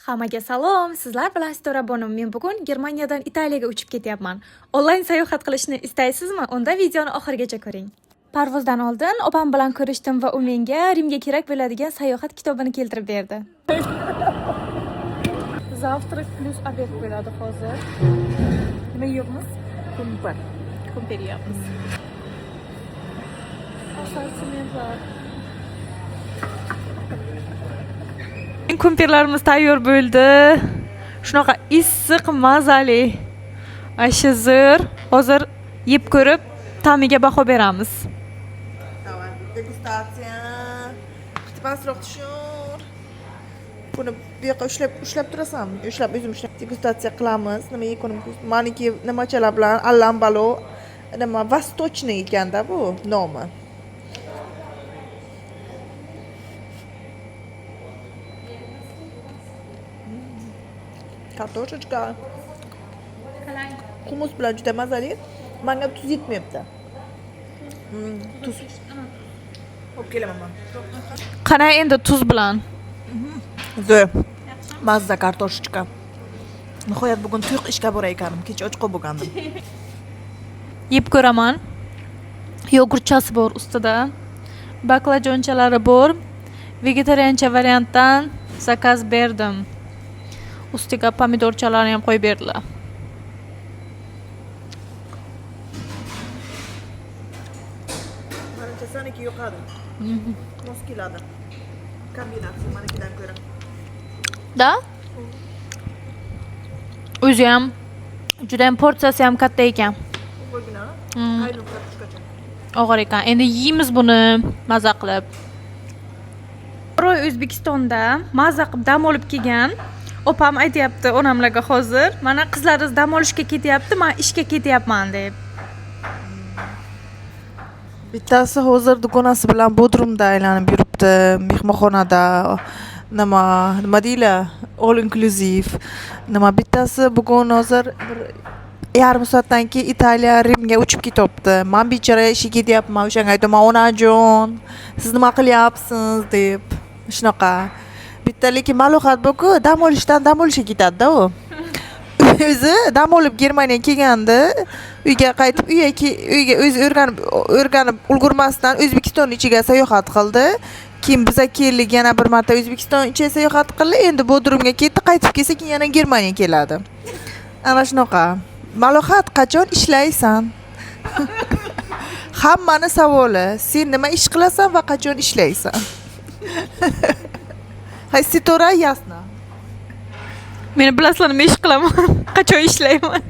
Hammaga salom, sizlar bilan Sitora Bonim. Men bugun Germaniyadan Italiyaga uchib ketyapman. Onlayn sayohat qilishni istaysizmi? Unda videoni oxirigacha ko'ring. Parvozdan oldin opam bilan ko'rishdim va u menga Rimga kerak bo'ladigan sayohat kitobini keltirib berdi. Завтрак плюс обед bo'ladi hozir. Nima yeyapmiz? Kumpir. Kumpir yeyapmiz. Assortimentlar. Kumpirlarimiz tayyor bo'ldi. Shunaqa issiq, mazali. Ashi zo'r. Hozir yeb ko'rib, ta'miga baho beramiz. Давай, degustatsiya. Pastroq tushur. Buni bu yoqqa ushlab ushlab turasanmi? Ushlab o'zim ushlab degustatsiya qilamiz. Nima yegunimiz? Maniki nimachalar bilan allambalo nima восточный ekanda bu nomi. Kartoshka. Humus bilan juda mazali. Manga tuz yetmayapti. Tuz. Olib kelaman man. Qana endi tuz bilan. Zo'r. Mazza kartoshka. Nihoyat bugun tuyuq ishga borar ekanim. Kecha och qolib bo'lgandim. Yeb ko'raman. Yogurtchasi bor ustida. Baklajonchalari bor. Vegetariancha variantdan zakaz berdim. Ustiga pomidorchalarni ham qo'yib berdilar. Manimcha saniki yoqadi. Mos keladi. Kombinatsiya manikidan ko'ra. Da? O'zi ham juda ham porsiyasi ham katta ekan. Qo'ygina. Qaynoq kartoshkacha. Og'ir ekan. Endi yeymiz buni maza qilib. Bir oy O'zbekistonda maza qilib dam olib kelgan. Opam aytyapti onamlarga hozir, mana qizlaringiz dam olishga ketyapti, men ishga ketyapman deb. Bittasi hozir dugonasi bilan Bodrumda aylanib yuribdi, mehmonxonada nima nima deylar, all inclusive. Nima bittasi bugun hozir bir yarim soatdan keyin Italiya Rimga uchib ketyapti. Man bechora ishga ketyapman, o'shanga aytaman, onajon, siz nima qilyapsiz deb. Shunaqa. Bitta lekin malohat bu-ku, dam olishdan dam olishga ketadi-da u. O'zi dam olib Germaniyaga kelgandi, uyga qaytib uyga uyga o'zi o'rganib o'rganib ulgurmasdan O'zbekiston ichiga sayohat qildi. Keyin biza keldik yana bir marta O'zbekiston ichiga sayohat qildi. Endi Bodrumga ketdi, qaytib kelsa keyin yana Germaniyaga keladi. Ana shunaqa. Malohat, qachon ishlaysan? Hammani savoli, sen nima ish qilasan va qachon ishlaysan? Hay, Sitora ясно. Meni bilasizlar nima ish qilaman, qachon ishlayman.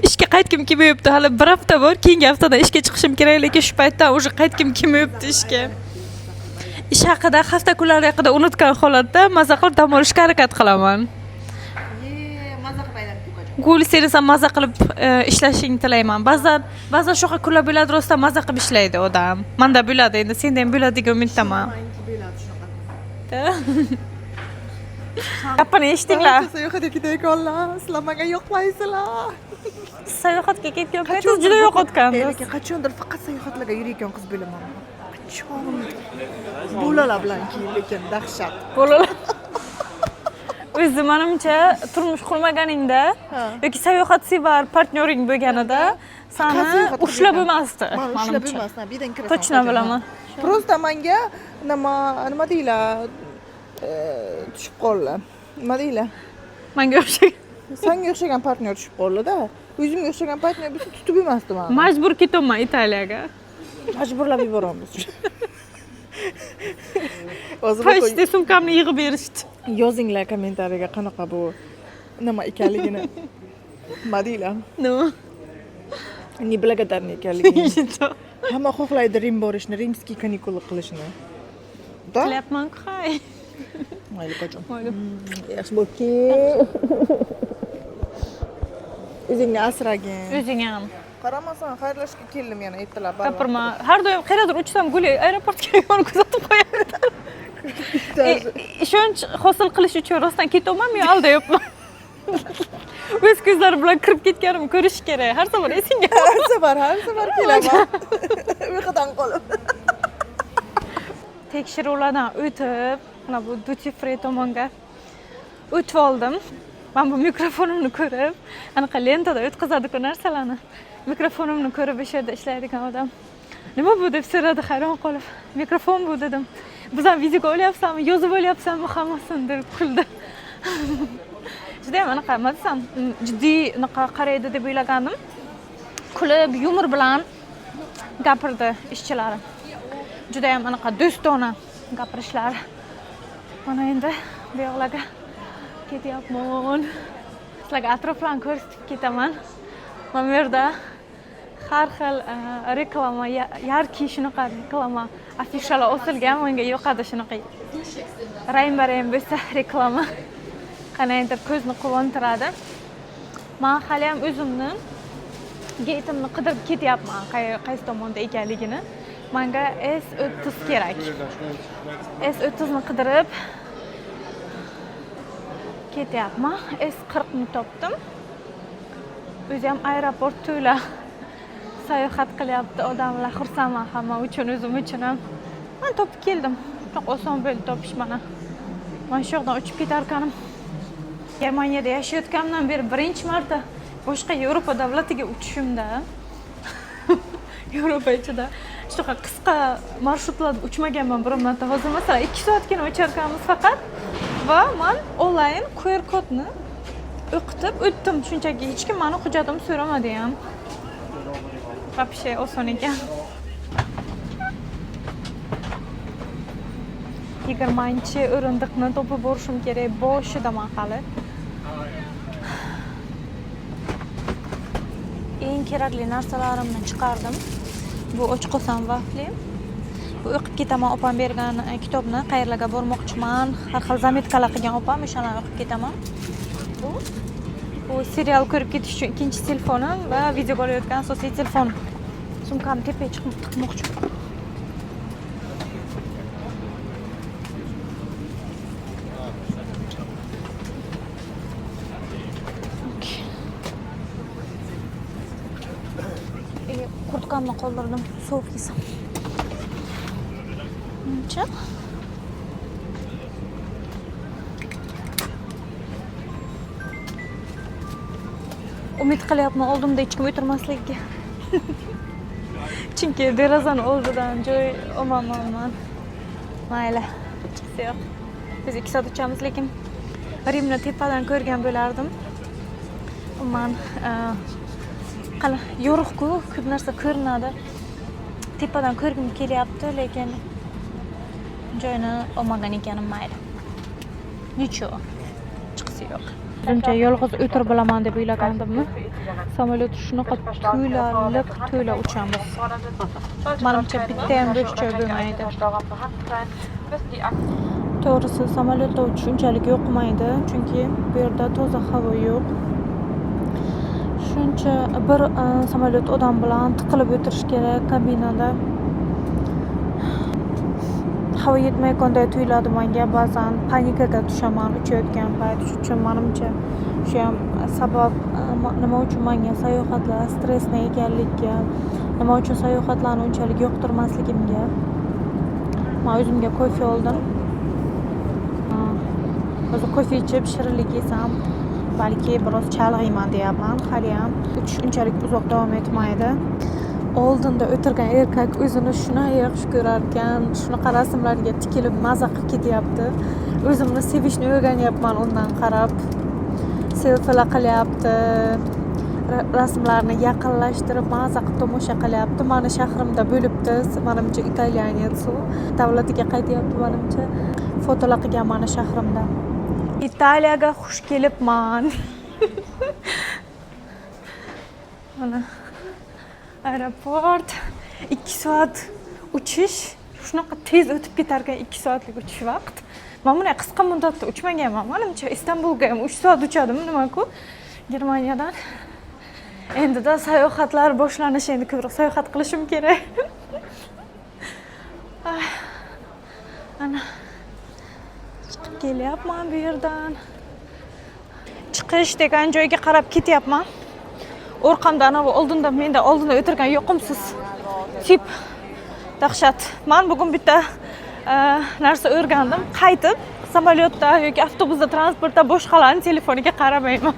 Ishga qaytgim kelmayapti. Hali bir hafta bor, keyingi haftadan ishga chiqishim kerak, lekin shu paytdan уже qaytgim kelmayapti ishga. Ish haqida, hafta kunlari haqida unutgan holatda maza qilib dam olishga harakat qilaman. Maza qilib aylanib Gul, seni ham maza qilib ishlashingni tilayman. Ba'zan ba'zan shunaqa kunlar bo'ladi, rostdan maza qilib ishlaydi odam. Manda bo'ladi endi, senda ham bo'ladi degan umiddaman. Gapini eshitinglar. Sayohatga ketayotganlar, sizlar menga yoqmaysizlar. Sayohatga ketgan paytingiz juda yo'qotgansiz. Lekin qachondir faqat sayohatlarga yurayotgan qiz bo'laman. Qachon? Bolalar bilan keyin lekin dahshat. Bolalar. O'zi manimcha turmush qurmaganingda yoki sayohatsevar partnyoring bo'lganida sani sayohat ushlab qilgan. bo'lmasdi. Man ushlab manimcha. bo'lmasdan birdan kirasan. Точно bilaman. Просто menga nima nima deylar, tushib qoldi. Nima deylar? Menga o'xshagan. Sanga o'xshagan partnyor tushib qoldi-da. O'zimga o'xshagan partnyor bo'lsa tutib bo'lmasdi mani. Majbur ketyapman Italiyaga. Majburlab yuboramiz. Hozir Почти sumkamni yig'ib berishdi. yozinglar kommentariyaga qanaqa bu nima ekanligini. Nima deylar? Nima? Неблагодарный ekanligini. Hamma xohlaydi Rim borishni, римский kanikul qilishni. Da? Qilyapman-ku, hay. Mayli qachon. Mayli. Yaxshi bo'lib ket. O'zingni asragin. O'zing ham. Qaramasan, xayrlashga keldim yana ertalab. Gapirma. Har doim qayerdadir uchsam Guli aeroportga meni kuzatib qo'yadi. Ishonch hosil qilish uchun rostdan ketyapmanmi yo aldayapman? O'z ko'zlarim bilan kirib ketganimni ko'rish kerak. Har safar esingga. Har safar, har safar kelaman. Uyqudan qolib. Tekshiruvlardan o'tib, mana bu duty free tomonga O'tib oldim. Man bu mikrofonimni ko'rib, anaqa lentada o'tkazadi-ku narsalarni. Mikrofonimni ko'rib o'sha yerda ishlaydigan odam nima bu deb so'radi hayron qolib. Mikrofon bu dedim. Biz ham videoga olyapsanmi, yozib olyapsanmi hammasini deb kuldi. Judayam anaqa, nima desam, jiddiy anaqa qaraydi deb o'ylagandim. Kulib, yumor bilan gapirdi ishchilari. Judayam anaqa do'stona gapirishlari. Mana endi bu yoqlarga ketyapman. Sizlarga atroflarni ko'rsatib ketaman. Mana bu yerda har xil reklama, яркий shunaqa reklama afishalar osilgan. Menga yoqadi shunaqa rang-barang bo'lsa reklama. Qandaydir ko'zni quvontiradi. Men hali ham o'zimni gateimni qidirib ketyapman, qaysi tomonda ekanligini. Menga S30 kerak. S30 ni qidirib ketyapman. S40 ni topdim. O'zi ham aeroport to'la. Sayohat qilyapti odamlar, xursandman hamma uchun, o'zim uchun ham. Men topib keldim. Shunaqa oson bo'ldi topish mana. Men shu yoqdan uchib ketarkanim. Germaniyada yashayotganimdan beri birinchi marta boshqa Yevropa davlatiga uchishimda. Yevropa ichida shunaqa qisqa marshrutlarda uchmaganman biror marta. Hozir masalan 2 soatgina ucharkanmiz faqat va men onlayn QR kodni o'qitib o'tdim. Shunchaki hech kim meni hujjatimni so'ramadi ham. Вообще oson ekan. 20 o'rindiqni topib borishim kerak. Boshidaman hali. Eng kerakli narsalarimni chiqardim. Bu och qolsam vafli. Bu o'qib ketaman opam bergan kitobni, qayerlarga bormoqchiman, har xil zametkalar qilgan opam, o'shalarni o'qib ketaman. Bu serial ko'rib ketish uchun ikkinchi telefonim va videoga olayotgan asosiy telefonim. Sumkamni tepaga chiqib tiqmoqchiman. Kurtkamni qoldirdim, sovuq yesam. Muncha. Umid qilyapman oldimda hech kim o'tirmasligiga. Chunki derazani oldidan joy olmaman. Mayli, hechqisi yo'q. Biz 2 soat uchamiz, lekin Rimni tepadan ko'rgan bo'lardim. Umuman, qani yorug'-ku, ko'p narsa ko'rinadi. Tepadan ko'rgim kelyapti, lekin joyini olmagan ekanim mayli. Nicho, chiqisi yo'q. Buncha yolg'iz o'tirib bilaman deb o'ylagandimmi? Samolyot shunaqa to'laliq to'la uchamiz. Manimcha bitta ham bo'sh joy bo'lmaydi. To'g'risi, samolyotda uchish unchalik yoqmaydi, chunki bu yerda toza havo yo'q. Shuncha bir samolyot odam bilan tiqilib o'tirish kerak kabinada. Havo yetmayotganday tuyuladi menga, ba'zan panikaga tushaman uchayotgan payt. Shuning uchun menimcha shu ham sabab, nima uchun menga sayohatlar stressli ekanligiga, nima uchun sayohatlarni unchalik yoqtirmasligimga. Men o'zimga kofe oldim. Hozir kofe ichib shirinlik yesam, balki biroz chalg'iyman deyapman. Hali ham uchish unchalik uzoq davom etmaydi. Oldinda o'tirgan erkak o'zini shunday yaxshi ko'rar ekan, shunaqa rasmlarga tikilib maza qilib ketyapti. O'zimni sevishni o'rganyapman undan qarab. Selfilar qilyapti, rasmlarni yaqinlashtirib maza qilib tomosha qilyapti. Mani shahrimda bo'libdi, manimcha italyanец u. Davlatiga qaytyapti manimcha. Fotolar qilgan mani shahrimda. Italiyaga xush kelibman. Mana aeroport. 2 soat uchish, shunaqa tez o'tib ketar ekan 2 soatlik uchish vaqt. Men bunday qisqa muddatda uchmaganman. Manimcha Istanbulga ham 3 soat uchadim, nima-ku? Germaniyadan. Endida sayohatlar boshlanishi, endi ko'proq sayohat qilishim kerak. Ay, ana chiqib kelyapman bu yerdan. Chiqish degan joyga qarab ketyapman. Orqamda ana bu oldinda, menda oldinda o'tirgan yoqimsiz tip dahshat. Men bugun bitta narsa o'rgandim. Qaytib Samolyotda yoki avtobusda, transportda boshqalarni telefoniga qaramayman.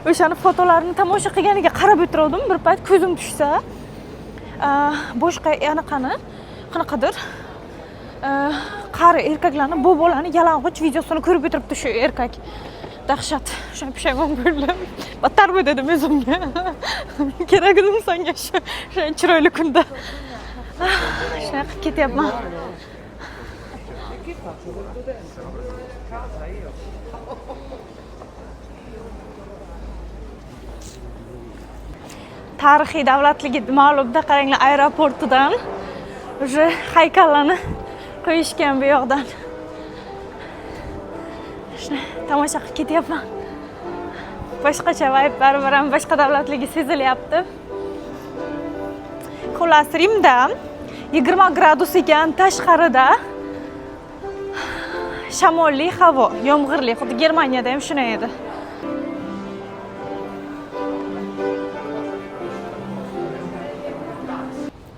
O'shani fotolarini tomosha qilganiga qarab o'tirgandim. Bir payt ko'zim tushsa, boshqa anaqani, qanaqadir qari erkaklarni, bobolarni yalang'och videosini ko'rib o'tiribdi shu erkak. Dahshat. Shunga pushaymon bo'ldim. Battarmi dedim o'zimga. Kerak edim senga shu chiroyli kunda. Shunaqa qilib ketyapman. Tarixiy davlatligi ma'lumda, qaranglar, aeroportidan уже haykallarni qo'yishgan bu yoqdan. Shuni tomosha qilib ketyapman. Boshqacha vibe, baribir ham boshqa davlatligi sezilyapti. Xullas, Rimda 20 gradus ekan tashqarida. Shamolli havo, yomg'irli, xuddi Germaniyada ham shunday edi.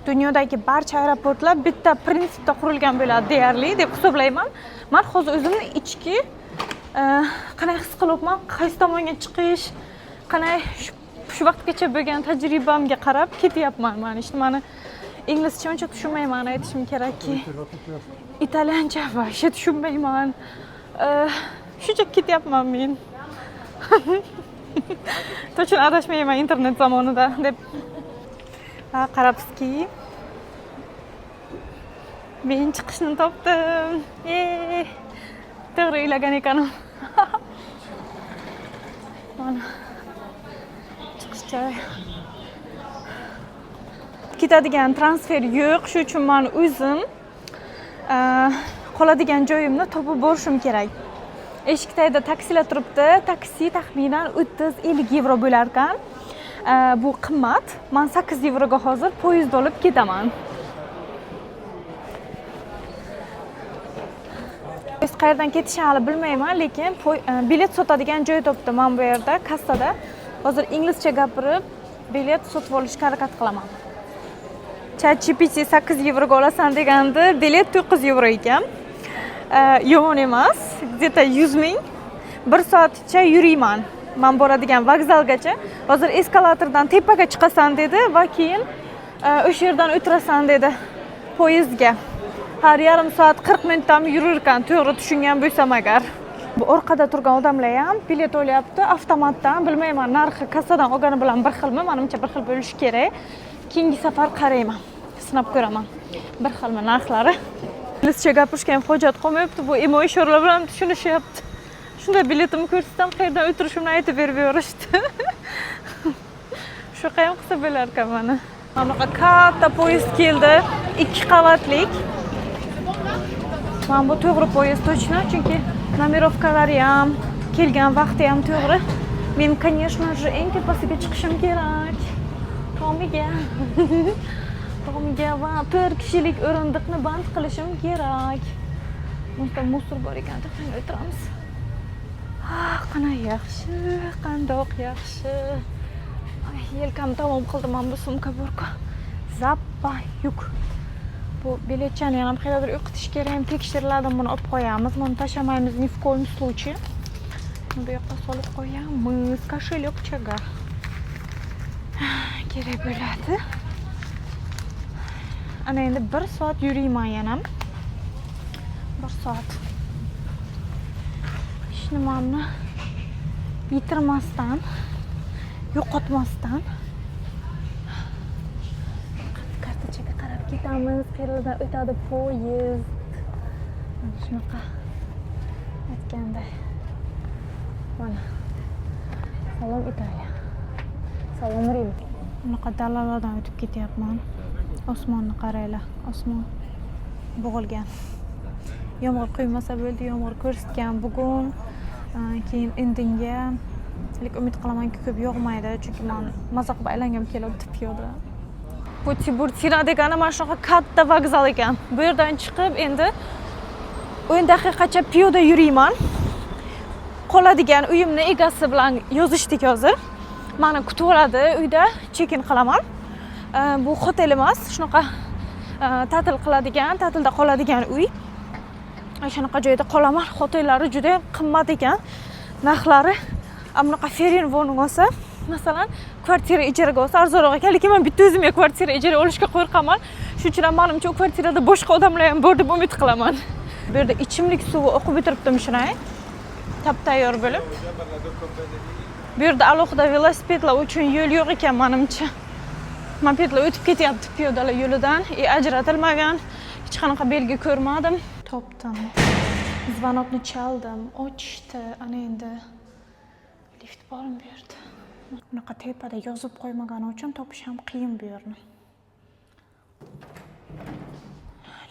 Dunyodagi barcha aeroportlar bitta prinsipda qurilgan bo'ladi deyarli deb hisoblayman. Men hozir o'zimni ichki qanday his qilyapman, qaysi tomonga chiqish, qanday shu vaqtgacha bo'lgan tajribamga qarab ketyapman. Men hech nimani inglizcha uncha tushunmayman, aytishim kerakki. Italyancha вообще tushunmayman. Shuncha ketyapman men. To'g'ri adashmayman internet zamonida deb. Ha, qarabsizki, men chiqishni topdim. To'g'ri uylagan ekanim. Mana chiqish joyi. Ketadigan transfer yo'q, shu uchun men o'zim qoladigan joyimni topib borishim kerak. Eshik tagida taksilar turibdi. Taksi taxminan 30-50 yevro bo'lar ekan. Bu qimmat. Men 8 yevroga hozir poyezd olib ketaman. Poyezd qayerdan ketishini hali bilmayman, lekin bilet sotadigan joy topdim men bu yerda, kassada. Hozir inglizcha gapirib, bilet sotib olishga harakat qilaman. ChatGPT 8 yevroga olasan degandi, bilet 9 yevro ekan. Yomon emas, где-то 100 ming. 1 soatcha yuriyman. Men boradigan vokzalgacha. Hozir eskalatordan tepaga chiqasan dedi va keyin o'sha yerdan o'tirasan dedi poyezdga. Har yarim soat 40 minutdan yurar ekan, to'g'ri tushungan bo'lsam agar. Bu orqada turgan odamlar ham bilet olyapti avtomatdan, bilmayman narxi kassadan olgani bilan bir xilmi, menimcha bir xil bo'lishi kerak. Keyingi safar qarayman, sinab ko'raman bir xilmi narxlari. Inglizcha gapirishga ham hojat qolmayapti, bu imo ishoralar bilan tushunishyapti. Shunda biletimni ko'rsatsam, qayerdan o'tirishimni aytib berib yuborishdi. Shu ham qilsa bo'lar ekan mana. Mana bunaqa katta poyezd keldi, 2 qavatlik. Mana bu to'g'ri poyezd точно, chunki nomerovkalari ham, kelgan vaqti ham to'g'ri. Men, конечно же, eng tepasiga chiqishim kerak. Tomiga. Tomiga va 4 kishilik o'rindiqni band qilishim kerak. Bunda musor bor ekan, to'xtang, o'tiramiz. Ah, qanday yaxshi, qandoq yaxshi. Ay, yelkamni tamom qildim, mana bu sumka borku. Zappa yuk. Bu biletchani ham qayerdadir o'qitish kerak, ham tekshiriladi, buni olib qo'yamiz. Buni tashlamaymiz ни в коем случае. Bu yoqqa solib qo'yamiz kошелёкчага. Kerak bo'ladi. Ana endi 1 soat yuriyman yana. 1 soat. Hech nimamni yitirmasdan, yo'qotmasdan kartochkaga qarab ketamiz. Qayerdan o'tadi poyezd. Mana shunaqa aytganday. Mana. Salom Italiya. Salom Rim. Bunaqa dalalardan o'tib ketyapman. Osmonni qaranglar, osmon bo'g'ilgan. Yomg'ir quymasa bo'ldi, yomg'ir ko'rsatgan bugun, keyin indinga. Lekin umid qilamanki ko'p yog'maydi, chunki men maza qilib aylangim kelyapti piyoda. Bu Tiburtina degani mana shunaqa katta vokzal ekan. Bu yerdan chiqib endi 10 daqiqacha piyoda yuriyman. Qoladigan uyimni egasi bilan yozishdik hozir. Meni kutib oladi uyda, check-in qilaman. Bu hotel emas, shunaqa ta'til qiladigan, ta'tilda qoladigan uy. Shunaqa joyda qolaman. Hotellari juda ham qimmat ekan narxlari. Bunaqa Ferienwohnung olsa, masalan, kvartira ijaraga olsa arzonroq ekan, lekin men bitta o'zimga kvartira ijara olishga qo'rqaman. Shuning uchun ham manimcha u kvartirada boshqa odamlar ham bor deb umid qilaman. Bu yerda ichimlik suvi oqib o'tiribdi shunay. Tap tayyor bo'lib. Bu yerda alohida velosipedlar uchun yo'l yo'q ekan manimcha. Mopedlar o'tib ketyapti piyodalar yo'lidan, ajratilmagan. Hech qanaqa belgi ko'rmadim. Topdim. Zvonokni chaldim, ochdi. Ana endi lift bormi bu yerda? Bunaqa tepada yozib qo'ymagani uchun topish ham qiyin bu yerni.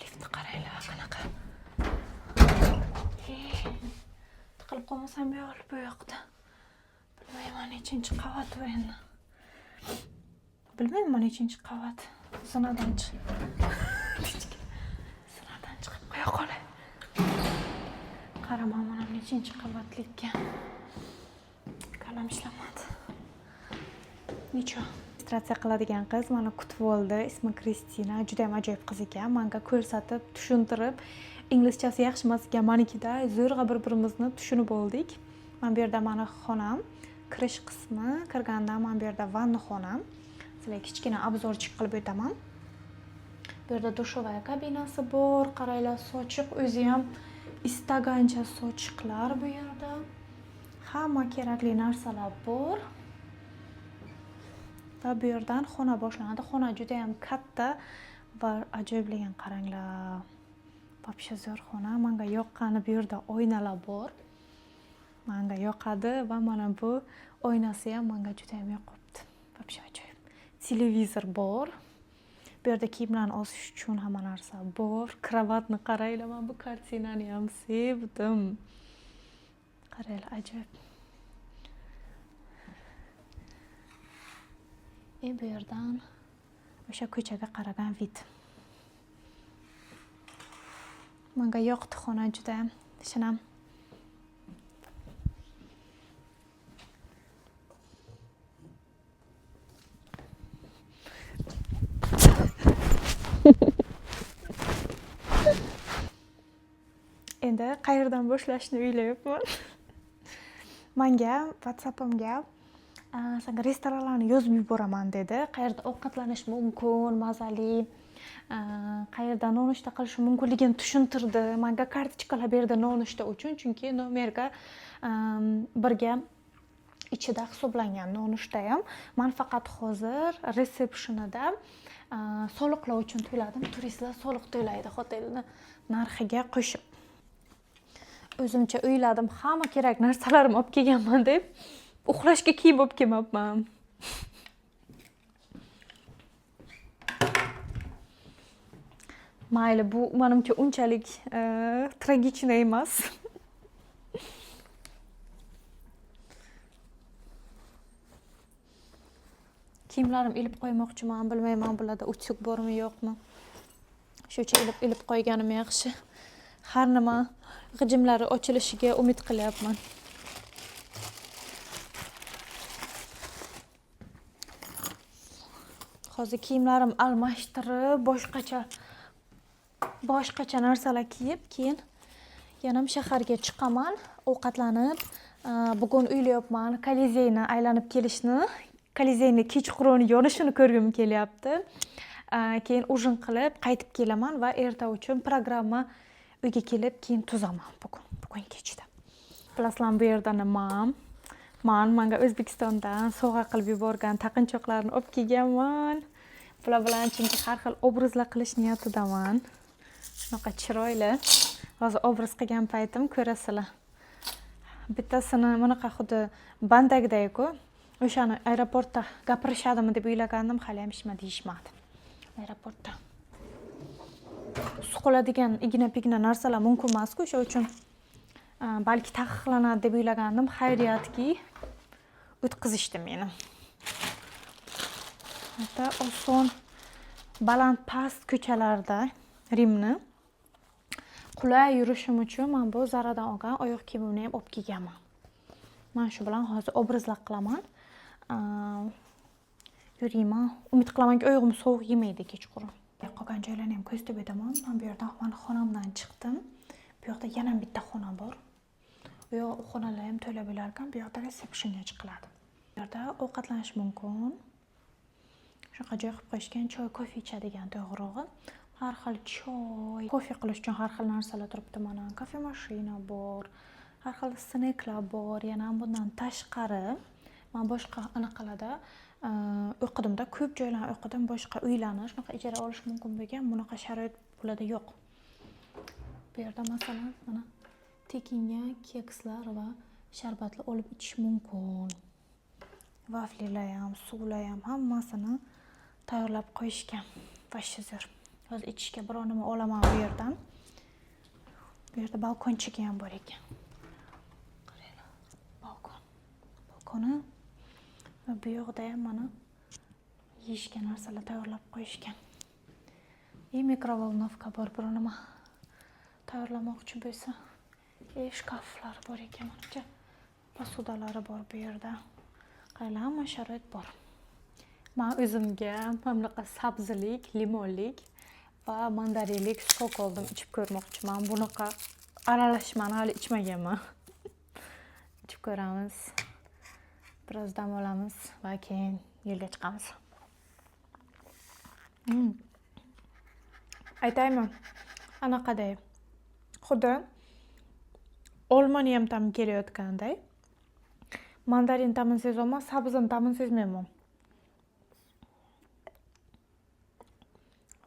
Liftni qaranglar, qanaqa. Tiqilib qolmasam bu yoq, bu yoqda. Bilmayman nechinchi qavat bu endi. Bilmayman nechinchi qavat. Zinadan zinadan chiqib qo'ya qolay. Qaraman mana nechinchi qavatlikka. Kalam ishlamadi. Necha? Registratsiya qiladigan qiz meni kutib oldi. Ismi Kristina, juda ham ajoyib qiz ekan. Menga ko'rsatib, tushuntirib, inglizchasi yaxshi emas ekan menikida, zo'rg'a bir-birimizni tushunib oldik. Mana bu yerda meni xonam, kirish qismi, kirganda mana bu yerda vanna xonam. Sizlarga kichkina obzorchik qilib o'taman. Bu yerda dushovая kabinasi bor, qaranglar, sochiq, o'zi ham istagancha sochiqlar bu yerda. Hamma kerakli narsalar bor. Va bu yerdan xona boshlanadi. Xona juda ham katta va ajoyibligini qaranglar. Вообще zo'r xona. Menga yoqqani bu yerda oynalar bor. Menga yoqadi va mana bu oynasi ham menga juda ham yoqibdi. Вообще ajoyib. Televizor bor. Bu yerda kiyimlarni osish uchun hamma narsa bor. Kravatni qaranglar, men bu kartinani ham sevdim. Qaranglar, ajoyib. Bu yerdan o'sha ko'chaga qaragan vid. Menga yoqdi xona juda ham. Shinam. Endi qayerdan boshlashni o'ylayapman. Menga WhatsApp'imga senga restoranlarni yozib yuboraman dedi. Qayerda ovqatlanish mumkin, mazali, qayerda nonushta qilish mumkinligini tushuntirdi. Menga kartochkalar berdi nonushta uchun, chunki nomerga birga ichida hisoblangan nonushta ham. Men faqat hozir resepsiyonida soliqlar uchun to'ladim. Turistlar soliq to'laydi hotelni narxiga qo'shib. O'zimcha o'yladim, hamma kerak narsalarimni olib kelganman deb. Uxlashga kiyim olib kelmabman. Mayli, bu menimcha unchalik tragichniy emas. Kiyimlarim ilib qo'ymoqchiman, bilmayman bularda utyug bormi yo'qmi. Shucha ilib qo'yganim yaxshi. Har nima g'ijimlari ochilishiga umid qilyapman. Hozir kiyimlarim almashtirib, boshqacha narsalar kiyib, keyin yana shaharga chiqaman, ovqatlanib, bugun o'ylayapman Kolizeyni aylanib kelishni, Kolizeyni kechqurun yonishini ko'rgim kelyapti. Keyin ujin qilib qaytib kelaman va erta uchun programma uyga kelib keyin tuzaman bugun kechda. Bilasizlar, bu yerda nima? Menga O'zbekistondan sovg'a qilib yuborgan taqinchoqlarni olib kelganman. Bular bilan chunki har xil obrazlar qilish niyatidaman. Shunaqa chiroyli. Hozir obraz qilgan paytim ko'rasizlar. Bittasini bunaqa xuddi bandagidek-ku. O'shani aeroportda gapirishadimi deb o'ylagandim, hali ham hech nima deyishmadi. Aeroportda suqiladigan igna-pigna narsalar mumkin emas-ku, o'sha uchun balki taqiqlanadi deb o'ylagandim. Xayriyatki, o'tkazishdi meni. Hatto oson baland past ko'chalarda Rimni qulay yurishim uchun men bu Zara'dan olgan oyoq kiyimimni ham olib kelganman. Men shu bilan hozir obrazlar qilaman. Yuriyman. Umid qilamanki, oyog'im sovuq yemaydi kechqurun. Qolgan joylarni ham ko'rsatib o'taman. Men bu yerdan mani xonamdan chiqdim. Bu yoqda yana bitta xona bor. U yoq xonalar ham to'la bo'lar ekan, bu yoqda resepsiyonga chiqiladi. Bu yerda ovqatlanish mumkin. Shunaqa joy qilib qo'yishgan, choy, kofe ichadigan to'g'rirog'i. Har xil choy, kofe qilish uchun har xil narsalar turibdi mana. Кофемашина bor, har xil sneklar bor. Yana bundan tashqari man boshqa anaqalarda o'qidimda, ko'p joylarni o'qidim, boshqa uylarni shunaqa ijara olish mumkin bo'lgan, bunaqa sharoit bularda yo'q. Bu yerda masalan mana tekinga kekslar va sharbatlar olib ichish mumkin. Vaflilar ham, suvlar ham hammasini tayyorlab qo'yishgan. Вообще zo'r. Hozir ichishga biror nima olaman bu yerdan. Bu yerda balkonchigi ham bor ekan. Qaranglar, balkon. Balkoni va bu yoqda ham mana yeyishga narsalar tayyorlab qo'yishgan. И микроволновка bor, biror nima tayyorlamoqchi bo'lsa. И shkaflar bor ekan, manimcha. Посуда lari bor bu yerda. Qaranglar, hamma sharoit bor. Man o'zimga mana bunaqa sabzilik, limonlik va mandarinlik сок oldim, ichib ko'rmoqchiman. Bunaqa aralashmani hali ichmaganman. Ichib ko'ramiz. Biroz dam olamiz va keyin yo'lga chiqamiz. Aytaymi? Anaqaday. Xuddi olmani ham ta'mi kelayotganday. Mandarin ta'mini sezyapman, sabzini ta'mini sezmayman.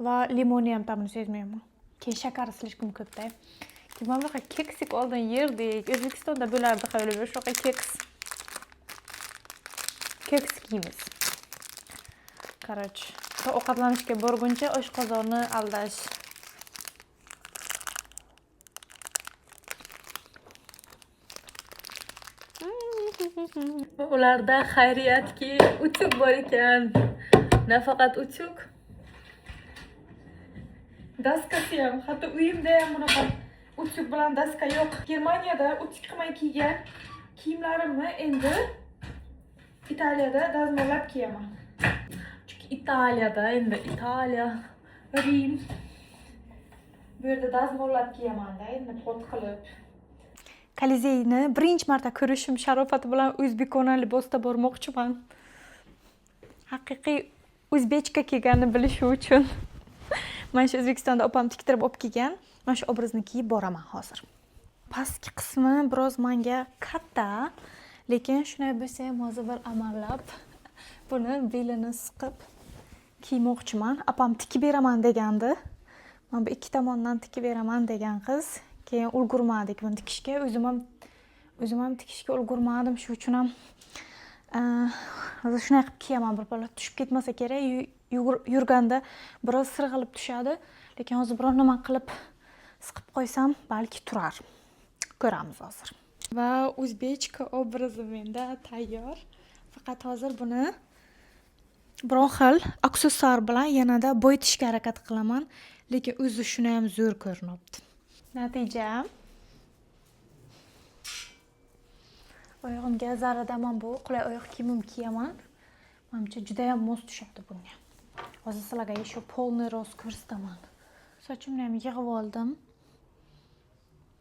Va limonni ham ta'mini sezmayman. Keyin shakari слишком ko'pda. Keyin mana bunaqa keksik oldin yerdik. O'zbekistonda bo'lardi xayolimda shunaqa keks. Keks yeymiz. Короче, ovqatlanishga borguncha oshqozonni aldash. Ularda xayriyatki utyug bor ekan. Nafaqat utyug, daskasi ham. Hatto uyimda ham bunaqa utyug bilan daska yo'q. Germaniyada utyug qilmay kiygan kiyimlarimni endi Italiyada dazmollab kiyaman. Chunki Italiyada endi Italiya, Rim. Bu yerda dazmollab kiyamanda endi pot qilib. Kolizeyni birinchi marta ko'rishim sharofati bilan o'zbekona libosda bormoqchiman. Haqiqiy o'zbekcha kelganini bilishi uchun. Mana shu O'zbekistonda opam tiktirib olib kelgan, mana shu obrazni kiyib boraman hozir. Pastki qismi biroz menga katta, lekin shunday bo'lsa ham hozir bir amallab buni belini siqib kiymoqchiman. Opam tikib beraman degandi. Mana bu ikki tomondan tikib beraman degan qiz. Keyin ulgurmadik buni tikishga. O'zim ham tikishga ulgurmadim. Shu uchun ham hozir shunday qilib kiyaman. Bir balo tushib ketmasa kerak. Yurganda biroz sirg'ilib tushadi. Lekin hozir biror nima qilib siqib qo'ysam balki turar. Ko'ramiz hozir. Va o'zbekcha obrazi menda tayyor. Faqat hozir buni biror xil aksessuar bilan yanada boyitishga harakat qilaman. Lekin o'zi shuni ham zo'r ko'rinyapti. Natija. Oyog'imga zarrada man bu qulay oyoq kiyimim kiyaman. Menimcha juda ham mos tushadi bunga. Hozir sizlarga еще полный рост ko'rsataman. Sochimni ham yig'ib oldim.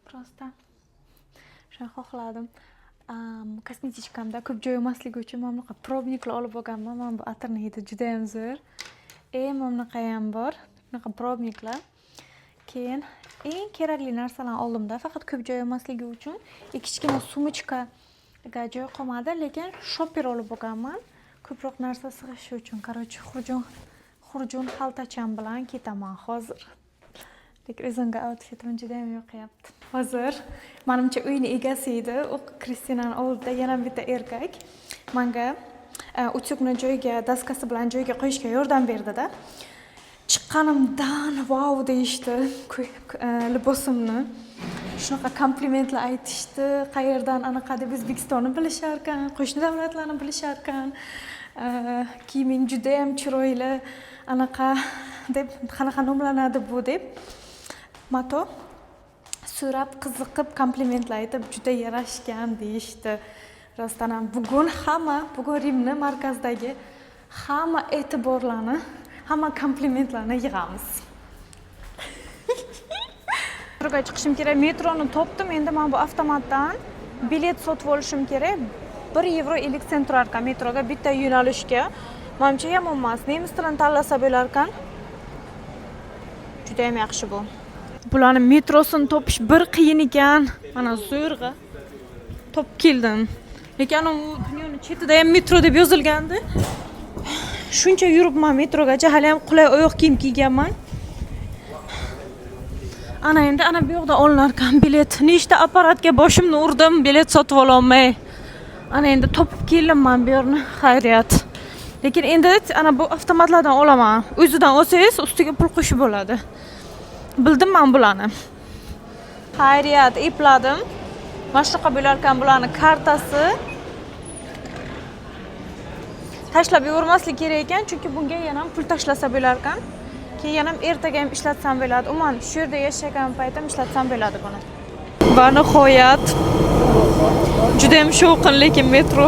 Просто shuni xohladim. Kosmetichkamda ko'p joy olmasligi uchun mana bunaqa probniklar olib olganman. Mana bu atirni hidi juda ham zo'r. Mana bunaqa ham bor. Bunaqa probniklar. Keyin eng kerakli narsalarni oldimda, faqat ko'p joy olmasligi uchun kichkina sumочkaga joy qolmadi, lekin shopper olib olganman. Ko'proq narsa sig'ishi uchun. Короче, xurjun xaltacham bilan ketaman hozir. Lekin o'zimga outfitim juda ham yoqyapti. Hozir menimcha uyni egasi edi. U Kristinani oldida yana bitta erkak menga utyugni joyiga, daskasi bilan joyiga qo'yishga yordam berdida. Chiqqanimdan vau deyishdi libosimni. Shunaqa komplimentlar aytishdi. Qayerdan anaqa deb O'zbekistonni bilishar ekan, qo'shni davlatlarni bilishar ekan. Kiyiming juda ham chiroyli, anaqa deb, qanaqa nomlanadi bu deb. Mato so'rab, qiziqib komplimentlar aytib juda yarashgan deyishdi. Rostdan ham bugun Rimni markazdagi hamma e'tiborlarni, hamma komplimentlarni yig'amiz. Metroga chiqishim kerak. Metroni topdim. Endi men bu avtomatdan bilet sotib olishim kerak. 1 yevro 50 sent turar ekan metroga bitta yo'nalishga. Manimcha yomon emas. Nemis tilini tanlasa bo'lar ekan. Juda ham yaxshi bu. Bularni metrosini topish bir qiyin ekan. Mana zo'rg'a topib keldim. Lekin u dunyoni chetida ham metro deb yozilgandi. Shuncha yuribman metrogacha, hali ham qulay oyoq kiyim kiyganman. Ana endi ana bu yoqda olinar ekan bilet. Nechta apparatga boshimni urdim, bilet sotib ololmay. Ana endi topib keldim man bu yerni, xayriyat. Lekin endi ana bu avtomatlardan olaman. O'zidan olsangiz ustiga pul qo'shib bo'ladi. Bildim men bularni. Xayriyat, epladim. Mana shunaqa bo'lar ekan bularni kartasi. Tashlab yubormaslik kerak ekan, chunki bunga yana ham pul tashlasa bo'lar ekan. Keyin yana ham ertaga ham ishlatsam bo'ladi. Umuman shu yerda yashagan paytim ishlatsam bo'ladi buni. Va nihoyat juda ham shovqin, lekin metro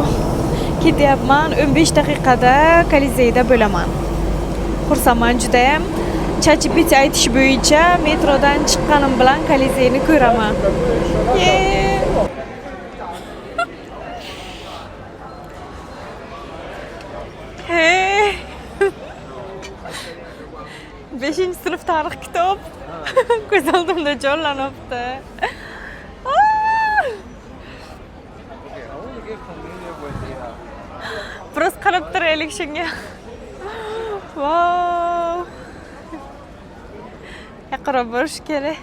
ketyapman. 15 daqiqada Kolizeyda bo'laman. Xursandman juda ham. ChatGPT aytish bo'yicha metrodan chiqqanim bilan Kolizeyni ko'raman. Hey. 5-sinf tarix kitob ko'z oldimda jonlanyapti. Biroz qarab turaylik shunga. Vau. Yaqinroq borish kerak.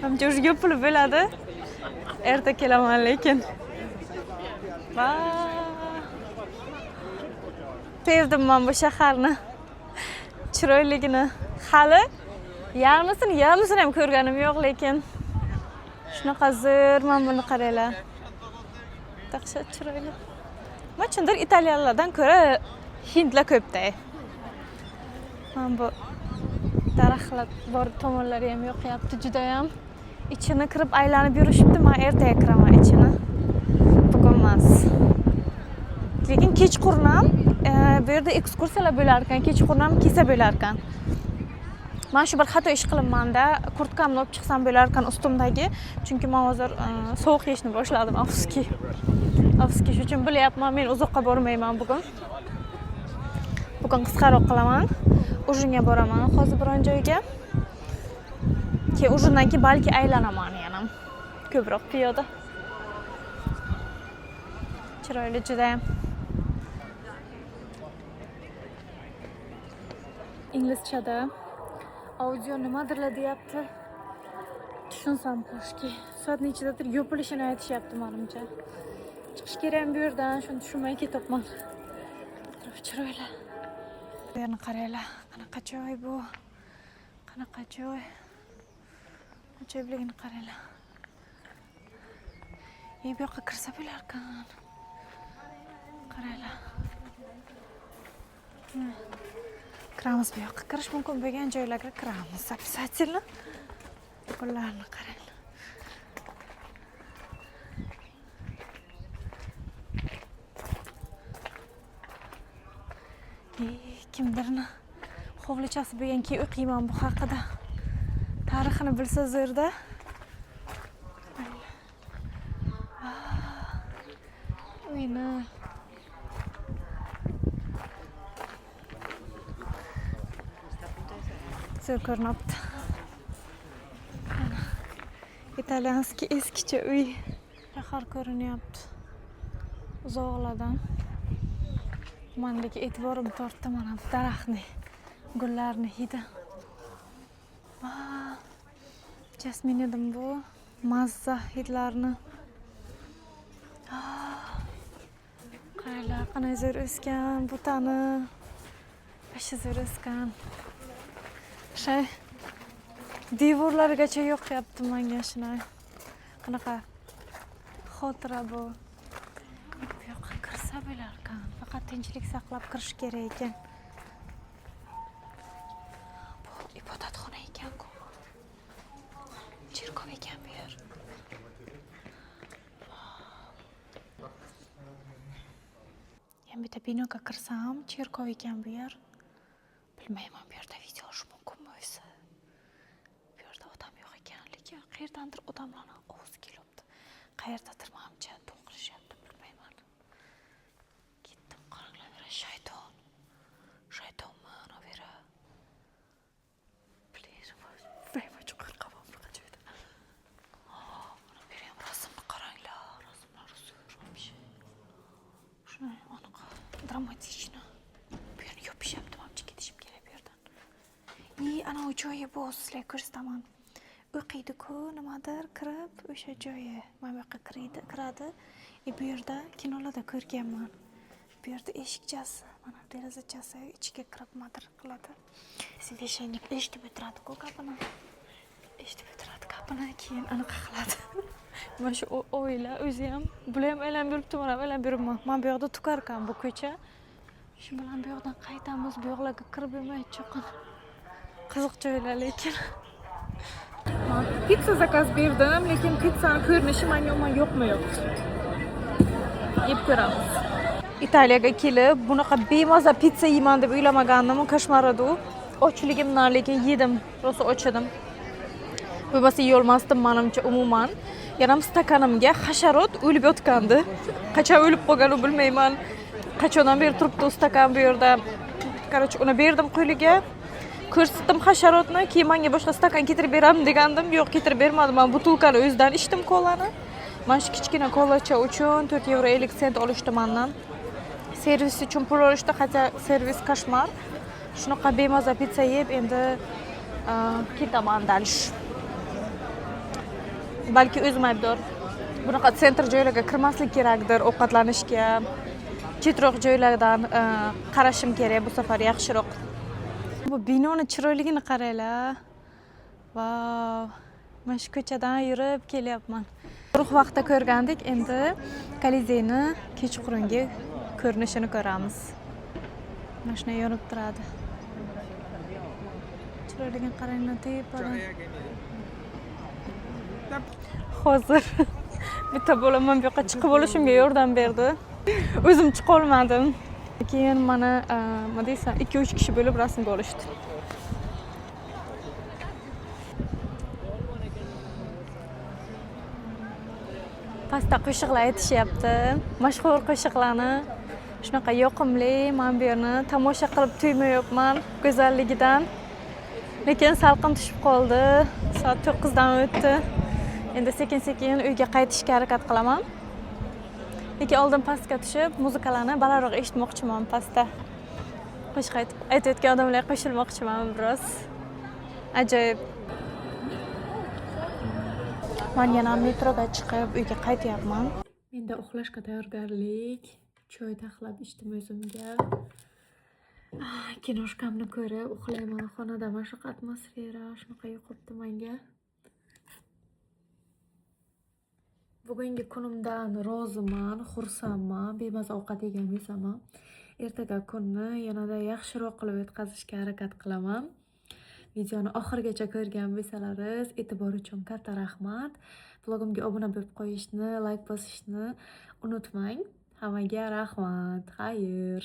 Manimcha уже yopilib bo'ladi. Erta kelaman lekin. Vau. Sevdim men bu shaharni. Chiroyligini. Hali yarmisini ham ko'rganim yo'q, lekin shunaqa zo'r. Mana buni qaranglar. Dahshat chiroyli. Nima uchundir italyanlardan ko'ra hindlar ko'pda. Mana bu daraxtlar bor tomonlari ham yoqyapti juda ham. Ichini kirib aylanib yurishibdi. Men ertaga kiraman ichini. Bugun emas. Lekin kechqurun ham bu yerda ekskursiyalar bo'lar ekan, kechqurun ham kelsa bo'lar ekan. Men shu bir xato ish qilibman-da, kurtkamni olib chiqsam bo'lar ekan ustimdagi, chunki men hozir sovuq yeyishni boshladim, afsuski. Afsuski, shu uchun bilyapman, men uzoqqa bormayman bugun. Bugun qisqaroq qilaman. Ujinga boraman hozir biron joyga. Keyin ujindan keyin balki aylanaman yana. Ko'proq piyoda. Chiroyli juda ham. Inglizchada audio nimadirlar deyapti. Tushunsam ko'shki. Soat nechidadir yopilishini aytishyapti menimcha. Chiqish kerak bu yerdan, shuni tushunmay ketyapman. Atrof chiroyli. Bu yerni qaranglar, qanaqa joy bu? Qanaqa joy? Ajoyibligini qaranglar. Bu yoqqa kirsa bo'lar ekan. Qaranglar. Kiramiz bu yoqqa. Kirish mumkin bo'lgan joylarga kiramiz обязательно. Bularni qaranglar. Kimdirni hovlichasi bo'lgan, keyin o'qiyman bu haqida. Tarixini bilsa zo'rda. Uyni zo'r ko'rinyapti. Italyanskiy eskicha uy. Shahar ko'rinyapti uzoqlardan. Mandagi e'tiborim tortdi mana bu daraxtni, gullarni hidi. Jasmin edim bu, mazza hidlarni. Qaranglar, qanday zo'r o'sgan butani. Вообще zo'r o'sgan. Shay devorlarigacha yoqyapti menga shunday. Qanaqa xotira bu. Bu yoqqa kirsa bo'lar ekan. Faqat tinchlik saqlab kirish kerak ekan. Bu ibodatxona ekan-ku. Cherkov ekan bu yer. Yana bitta binoga kirsam, cherkov ekan bu yer. Bilmayman, bu yerda video olish mumkinmi o'zi. Bu yerda Qayerdandir odamlarni ovozi kelyapti. Qayerdadir manimcha to'y qilishyapti, bilmayman. Ketdim, qaranglar, bera shayton. Shaytonmi, ana bera. Блин, bilmayman, qo'rqaman bunaqa joyda. Ana bu ham rasmni qaranglar, rasmlar zo'r вообще. Shunday anaqa драматично. Bu yerni yopishyapti, manimcha ketishim kerak bu yerdan. И anavi joyi bu, sizlarga ko'rsataman. O'qiydi-ku, nimadir kirib o'sha joyi. Mana bu yoqqa kiradi, kiradi. И bu yerda kinolarda ko'rganman. Bu yerda eshikchasi, mana derazachasi, ichiga kirib nimadir qiladi. Священник eshitib o'tiradi-ku gapini. Eshitib o'tiradi gapini, keyin anaqa qiladi. Mana shu oila o'zi ham, bular ham aylanib yuribdi, mana ham aylanib yuribman. Mana bu yoqda tugar ekan bu ko'cha. Shu bilan bu yoqdan qaytamiz, bu yoqlarga kirib bo'lmaydi cho'qin. Qiziq joylar lekin. Man pitsa заказ berdim, lekin pitsani ko'rinishi menga umuman yoqmayapti. Yeb ko'ramiz. Italiyaga kelib, bunaqa bemaza pitsa yeyman deb o'ylamagandim, кошмар edi u. Ochligimdan lekin yedim, rosa och edim. Bo'lmasa yeyolmasdim manimcha umuman. Yana stakanimga hasharot o'lib yotgandi. Qachon o'lib qolgan u bilmayman. Qachondan beri turibdi u stakan bu yerda. Короче, uni berdim qo'liga. Ko'rsatdim hasharotni, keyin menga boshqa stakan keltirib berammi degandim. Yo'q, keltirib bermadi. Men butilkani o'zidan ichdim kolani. Mana shu kichkina kolacha uchun 4 yevro 50 sent olishdi mendan. Servis uchun pul olishdi, хотя servis кошмар. Shunaqa bemaza pitsa yeb, endi ketaman дальше. Balki o'zim aybdor. Bunaqa центр joylarga kirmaslik kerakdir ovqatlanishga. Chetroq joylardan qarashim kerak bu safar yaxshiroq. Bu binoni chiroyligini qaranglar. Vau. Mana shu ko'chadan yurib kelyapman. Yorug' vaqtda ko'rgandik, endi Kolizeyni kechqurungi ko'rinishini ko'ramiz. Mana shunday yonib turadi. Chiroyligini qaranglar tepadan. Hozir bitta bola mana bu yoqqa chiqib olishimga yordam berdi. O'zim chiqa olmadim. Keyin mana nima deysan, 2-3 kishi bo'lib rasmga olishdi. Pastda qo'shiqlar aytishyapti. Mashhur qo'shiqlarni. Shunaqa yoqimli, men bu yerni tomosha qilib to'ymayapman go'zalligidan. Lekin salqin tushib qoldi. Soat 9 dan o'tdi. Endi sekin-sekin uyga qaytishga harakat qilaman. Lekin oldin pastga tushib, muzikalarni balandroq eshitmoqchiman pastda. Qo'shiq aytayotgan odamlarga qo'shilmoqchiman biroz. Ajoyib. Men yana metroga chiqib uyga qaytyapman. Menda uxlashga tayyorgarlik, choy taxlab ichdim o'zimga. Киношка mni ko'rib uxlayman xonada. Mana shunaqa atmosfera, shunaqa yoqibdi menga. Bugungi kunimdan roziman, xursandman. Bemaza ovqat yegan bo'lsam ham ertaga kunni yanada yaxshiroq qilib o'tkazishga harakat qilaman. Videoni oxirigacha ko'rgan bo'lsalaringiz, e'tibor uchun katta rahmat. Vlogimga obuna bo'lib qo'yishni, like bosishni unutmang. Hammaga rahmat. Xayr.